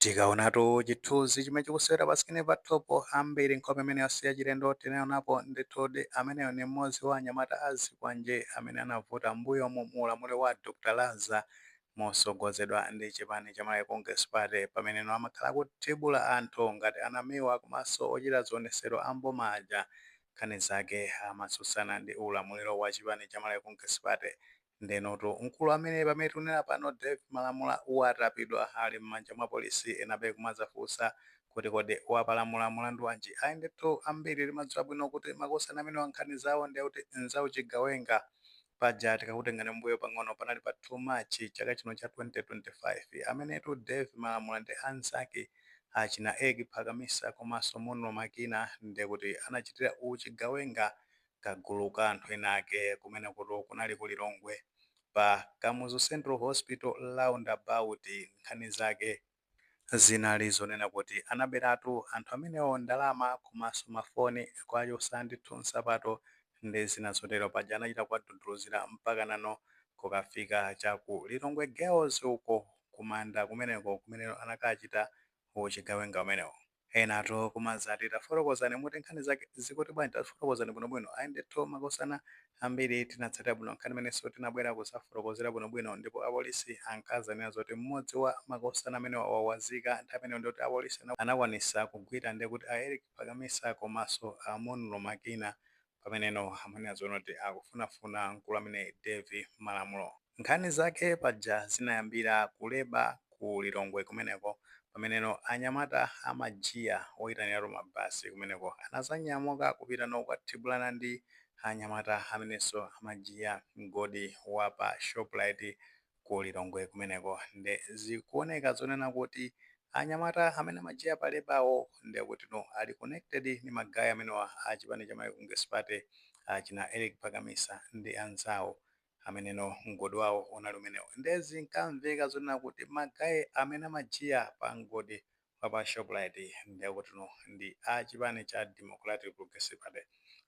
Tikaonatu chithunzi chimene chikusewera pa screen pathupo, ambiri nkhope imene yasiya chilendo tinaonapo. Ndithudi ameneyo ni mmodzi wa anyamata azikwanje amene anavuta mbuyomu mu ulamuliro wa Dr Laza mosogozedwa ndi chipani cha Malawi Congress Party, pameneno amakhala kuthibula anthu ngati anamiwa komanso ochita zionesero amboma aja. Nkhani zake amatsutsana ndi ulamuliro wa chipani cha Malawi Congress Party. Ndenotu mkulu amene pamene tikunena pano, Dave Malamula, watapidwa, ali m'manja mwa polisi. Enabe kumazafunsa kuti kodi wapalamula mulandu wanji? Ayi ndithu, ambiri timadziwa bwino kuti makosana amene nkhani zawo ndiye kuti nzauchigawenga. Paja tikakutengani mbuyo pang'ono, panali pa 2 March chaka chino cha 2025, amenetu Dave Malamula ndi anzake achina Egi Phakamisa komanso Muno Makina ndiye kuti anachitira uchigawenga kagulu ka anthu ena ake kumene kuti kunali ku Lilongwe pa Kamuzu Central Hospital roundabout. Nkhani zake zinali zonena kuti anaberatu anthu amenewo ndalama komanso mafoni, kwachosa ndithu nsapato ndi zina zotero. Paja anachita kuwaduduluzira mpaka nano kukafika chaku Lilongwe Girls uko kumanda kumeneko, kumene anakachita uchigawenga umenewo. Enatu kumazati tafotokozani muti nkhani zake zikuti bwanji, tafotokozani bwinobwino. Ayi ndithu makosana, ambiri tinatsatira bwino nkhani imenenso tinabwera kusafotokozera bwinobwino, ndipo apolisi ankazanena zoti mmodzi wa makosana amene wawazika nthawi imeneyo, ndikuti apolisi anakwanisa kugwira ndiye kuti a Eric Phakamisa komanso a Munlo Makina, pameneno amanena zoona kuti akufunafuna mkulu amene Dave Malamulo. Nkhani zake paja zinayambira kuleba ku Lilongwe kumeneko, pameneno anyamata amajiya oyitaniratu mabasi kumeneko anazanyamuka kupita nokukathibulana ndi anyamata amenenso amajiya mgodi wa pa Shoprite ku Lilongwe kumeneko. Nde zikuoneka zonena kuti anyamata amene amajiya palebawo ndiye kuti no ali connected ndi ma guy amenewa a chipani cha Malawi Congress Party, achina Eric Phakamisa ndi anzawo ameneno mgodi wawo unali umenewo. Nde zinkamveka zonena kuti ma guy amene amajiya pa mgodi wa pa Shoprite ndiye kuti no ndi a chipani cha Democratic Progressive Party.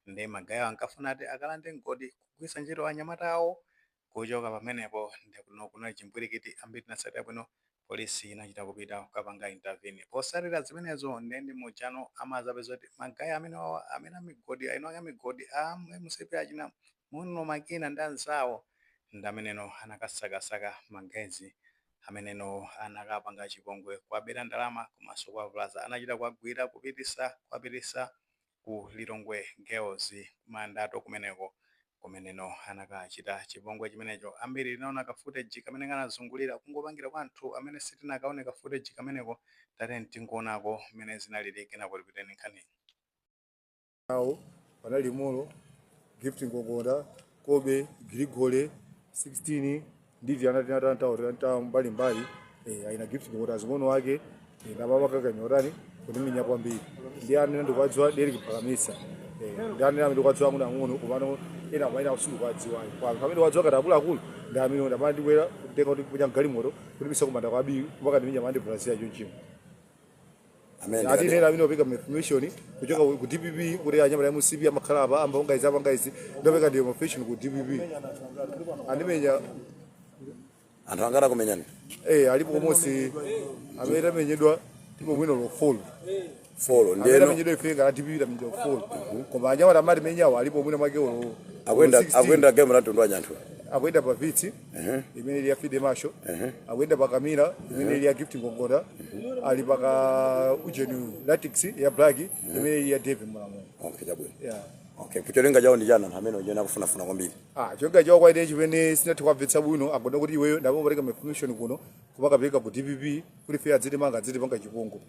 Ndi ma guy awo ankafuna ati akalande mgodi kugwiritsa ntchito anyamata awo. Kuchoka pamenepo ndiye kuti no kunali chimpwirikiti. Ambiri tinatsatira bwino, polisi inachita kupita kukapanga intervene. Posatira zimenezo, ndende mujano amazapeza kuti ma guy amene wawa amene amigodi aino ake amigodi a MCP achina Muno Makina ndi anzawo ndi ameneno anakasakasaka ma guys ameneno anakapanga chipongwe, kuwabera ndalama komanso kuwavulaza. Anachita kuwagwira kupitisa kuwapitisa ku Lilongwe Girls kumandato kumeneko, kumeneno anakachita chipongwe chimenecho. Ambiri tinaona ka footage kamene kanazungulira kungopangira kwa anthu amene sitinakaone ka footage kameneko. Tate tingoonako mmene zinalili, kenako tipiteni nkhani. Awo panali Molo, Gift Ngongonda, Kobe Grigore 16 nditi ana tinatanta mbalimbali. Aina Gift Ngongonda azing'ono ake ndamapakakamira kundiminya kwambiri ndi anena ndikuwadziwa Derek Phakamisa, ndi anena ndikuwadziwa ang'ono ang'ono, komano ena amaina sindikuwadziwa. Kwa anthu amene ndikuwadziwa kati akuluakulu ndi amene ndamene ndikwera kutenga kuti kunya galimoto kuti bisa kumanda kwa abiyu kupaka ndiminya mandivulazira chonchimo. Amene ati nena amene wapeka information kuchoka ku DPP kuti anyamata MCP amakhala apa, ambanga izi, apanga izi, ndopeka ndiyo information ku DPP andimenya. Anthu angati akumenyani? Alipo komosi amene tamenyedwa tipo mwino lo four. Four? Amene Ndiyeno tamenyedwa ife ngati DPP tamenyedwa four, koma anyamata amati menyawo alipo mwino mwake olo akuyenda 16. Akuyenda game la mtundu wanji anthu? Akuyenda pa Vitz imene ili ya Fide Masho, akuyenda pa Camira imene ili ya Gift Ngongoda, ali paka ujeni Latix ya black imene ili ya David Mulamulo. Okay, chabwino. Yeah. Okay, kucholinga chawo ndi chani anthu amene ujena akufunafuna kwambiri? Ah, cholinga chawo kwa ine chimene sinathe kwamvetsa bwino, agona kuti iweyo ndamapereka information kuno kumakapereka ku DPP kuti fe adziti manga adziti panga chipongo.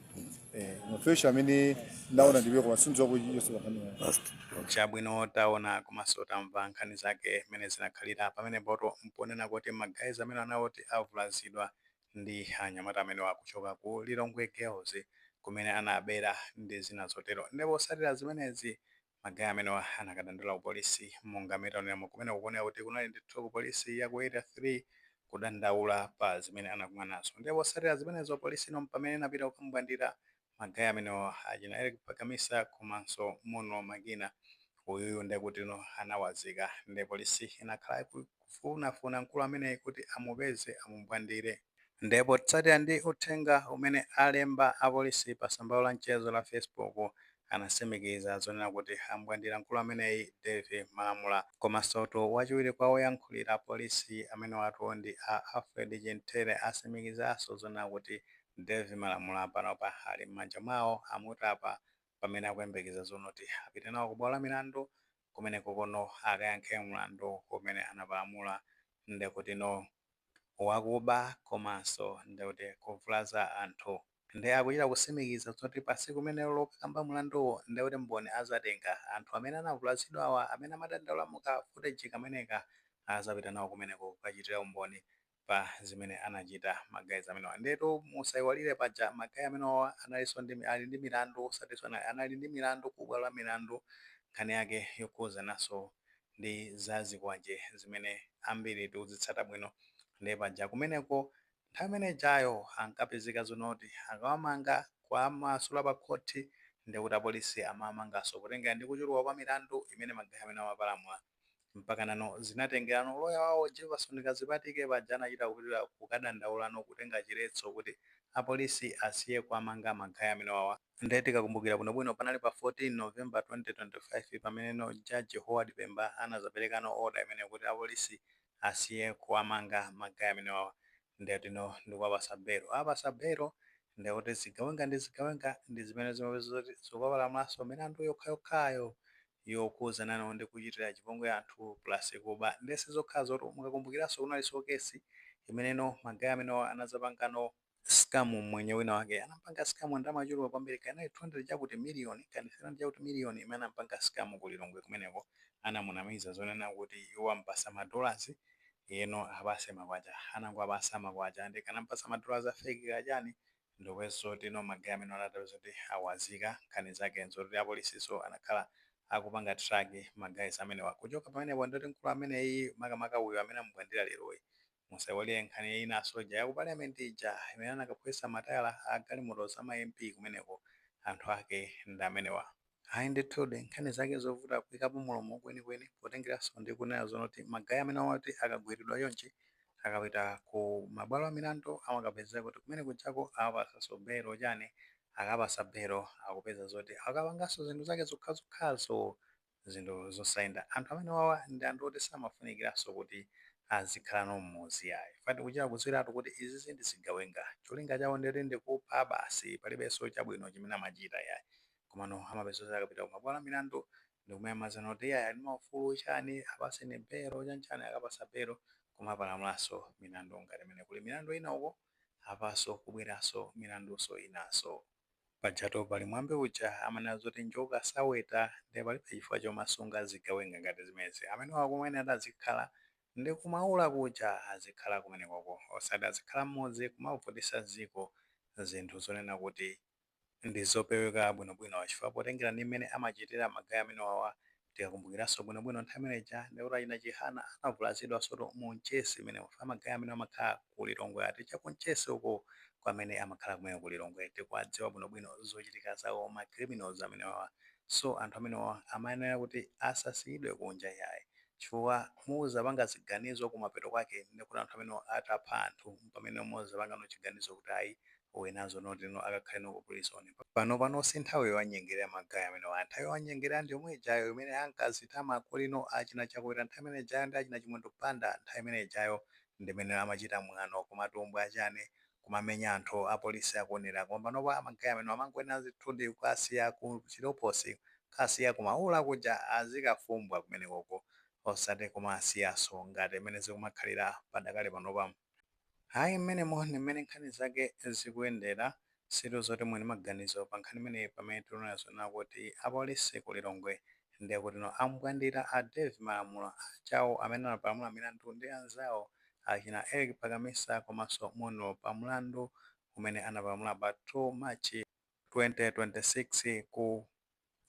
Information amene ndaona ndiwe, koma sindidziwa kuti yonse pakaniwa. Basi. Chabwino, taona komanso tamva nkhani zake mmene zinakhalira pamenepoto, mponena kuti ma guys amene anawoti avulazidwa ndi anyamata amene wakuchoka ku Lilongwe Girls kumene anabera ndi zina zotero. Ndipo posatira zimenezi ma guy amenewa anakadandaula ku polisi, monga metaonera kumene kukuoneka kuti kunali ndithu ku polisi ya ku Area 3 kudandaula pa zimene anakumana nazo. Ndipo posatira zimenezo polisi ino pamene inapita kukamubwandira ma guy amenewa achina Eric Phakamisa komanso Muno Makina, uyuyu ndekuti no anawazika. Ndi polisi inakhala ikufunafuna mkulu ameneyi kuti amupeze amubwandire. Ndipo tsatira ndi uthenga umene alemba apolisi pa tsamba la mchezo la Facebook, anasimikiza zonena kuti ambwandira mkulu ameneyi Dave Malamula. Komanso wachiwiri kwa woyankhulira polisi amene watu ndi a Alfred Chintere asimikizanso zonena kuti Dave Malamula panopa ali m'manja mwawo, amutapa pamene akuyembekeza zonoti apite nawo ku bwalo la milandu kumene kokono akayankhe mlandu umene anapalamula, ndekuti no wakuba komanso ndekuti kuvulaza anthu. Ndi akuchita kusimikiza zoti pa tsiku limenelo lokakamba mlanduwo, ndekuti mboni azatenga anthu amene anavulazidwawa, amene amadandaula muka footage kameneka, azapita nawo kumeneko kukachitira umboni pa zimene anachita ma guys amenewa. Ndetu musayiwalire paja ma guy amenewa analinso ndi ali ndi milandu, osatinso anali ndi milandu ku bwalo la milandu, nkhani yake yokhuzananso ndi zazikwanje zimene ambiri tikuzitsata bwino. Ndiye paja kumeneko nthawi imene ijayo ankapezeka zonoti akawamanga kwamasula pa khoti, ndikuti apolisi amamanganso kutengera ndi kuchuluka kwa milandu imene ma guy amene amapalamula. Mpaka nano zinatengerano loya wawo Jefferson Kazipatike paja anachita kupitira kukadandaulano kutenga chiletso kuti apolisi asiye kuamanga ma guy amene wawa. Ndiye tikakumbukira bwinobwino, panali pa 14 November 2025 pameneno Judge Howard Pemba anazaperekano order imene kuti apolisi asiye kuamanga ma guy amene wawa, ndiyatino ndikuwapasa belo. Apasa belo, ndikuti zigawenga ndi zigawenga ndi zimene zimapeza zoti zikupalamulanso milandu yokhayokhayo yokhuzana ndi kuchitira chipongwe anthu plus kuba. Ndese zokhala zoti mukakumbukiranso kunalinso kesi imeneno ma guy amenewa anazapangano scam, mwenye wina wake anampanga scam ndamachuluka kwambiri, kanali 200 chakuti miliyoni kani 300 chakuti miliyoni imene anampanga scam ku Lilongwe kumeneko. Anamunamiza zonena kuti iwo ampasa ma dollars, iyeno apase makwacha, anango apasa makwacha ndi kanampasa ma dollars a fake kachani. Ndikwenso tino ma guy amene anatapeza kuti awazika nkhani zake nzoti apolisiso anakhala akupanga track ma guys amenewa. Kuchoka pamenepo ndoti mkulu ameneyi, makamaka uyu amene amubwandira leroyi, musaiwalire nkhani ina soja ya ku parliament ija imene anakaphwesa matayala a galimoto za ma MP kumeneko, anthu ake ndi amenewa. Ayi ndithudi, nkhani zake zovuta kuyikapo mulomo kwenikweni, potengeranso ndi kunena zonoti ma guy amene amati akagwiridwa chonchi akapita ku mabwalo a milandu amakapeza kuti kumene kuchako awapasanso belo chani. Akapasa belo akupeza zoti akapanganso zinthu zake zokhazokhazo, zinthu zosayenda. Anthu amene wawa ndi anthu oti samafunikiranso kuti azikhala no mmuzi ayi, fati kuchita kudziwiratu kuti izizi ndi zigawenga, cholinga chawo ndeti ndikupha basi, palibenso chabwino chimene amachita yayi. Komano amapeza zoti akapita ku mabwalo a milandu ndikumene amazana kuti iye ali maufulu chani, apaseni belo chanchani. Akapasa belo kumapalamulanso milandu ngati imene kuli milandu ina uko, apaso kubweranso milandunso inanso. Pajato pali mwambi uja amanena zoti njoka saweta, ndi palibe chifukwa chomasunga zigawenga ngati zimenezi. Amene wakumene adazikhala ndi kumaula kuja azikhala kumenekoko, osati azikhala mmodzi kumavutisa dziko, zinthu zonena kuti ndi zopeweka bwinobwino, chifukwa potengera ndi mmene amachitira ma guy amene wawa. Tikakumbukiranso bwinobwino nthawi imeneja ndikuti achina Chihana anavulazidwa soto mu Mchesi imene ma guy amene amakhala ku Lilongwe, ati chaku Mchesi uko kwamene amakhala kumene ku Lilongwe, tikuwadziwa bwinobwino zochitika zawo ma criminals amene wawa. So anthu amene wawa amayenera kuti asasiyidwe kunja yayi, chifukwa muzapanga ziganizo kumapeto kwake ndikuti anthu amene atapha anthu pamene muzapanga chiganizo kuti ayi wenazo notino akakhale no ku prison. Pano pano si nthawi yowanyengerera ma guy amene wa, nthawi yowanyengerera ndi yomwe ijayo imene ankazitama kulino achina Chakwera nthawi imene ijayo ndi achina Chimwendo Banda. Nthawi imene ijayo ndimene amachita mwano kumatumbwa achani, kumamenya anthu apolisi akuonera. Koma panopa ma guy amene amangoena zithudi kukasiya ku chiloposi, kasiya kumaula kuja, azikafumbwa kumenekoko, osati kumasiyaso ngati imene zikumakhalira padakale panopa. Hayi, mmenemo ndi mmene nkhani zake zikuyendera. Situ zoti mwini maganizo pa nkhani imeneyi, pamene tikuona zona kuti apolisi ku Lilongwe ndiye kuti no ambwandira a Dave Malamula achawo amene anapalamula milandu ndi anzawo achina Eric Pakamisa komanso Muno pa mlandu umene anapalamula pa 2 March 2026 ku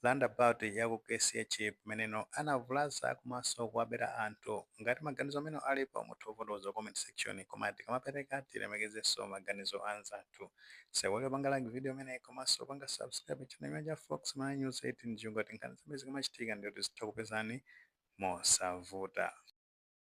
roundabout ya ku KCH, pameneno anavulaza komanso kuwabera anthu. Ngati maganizo amene alipo mutha kufotokoza comment section, koma tikamapereka tilemekezenso maganizo anzathu. Sewole panga like video imene komanso panga subscribe channel cha Fox Malawi News 18 njunga, nkhani zimene zikamachitika ndiyoti zitha kupezani mosavuta.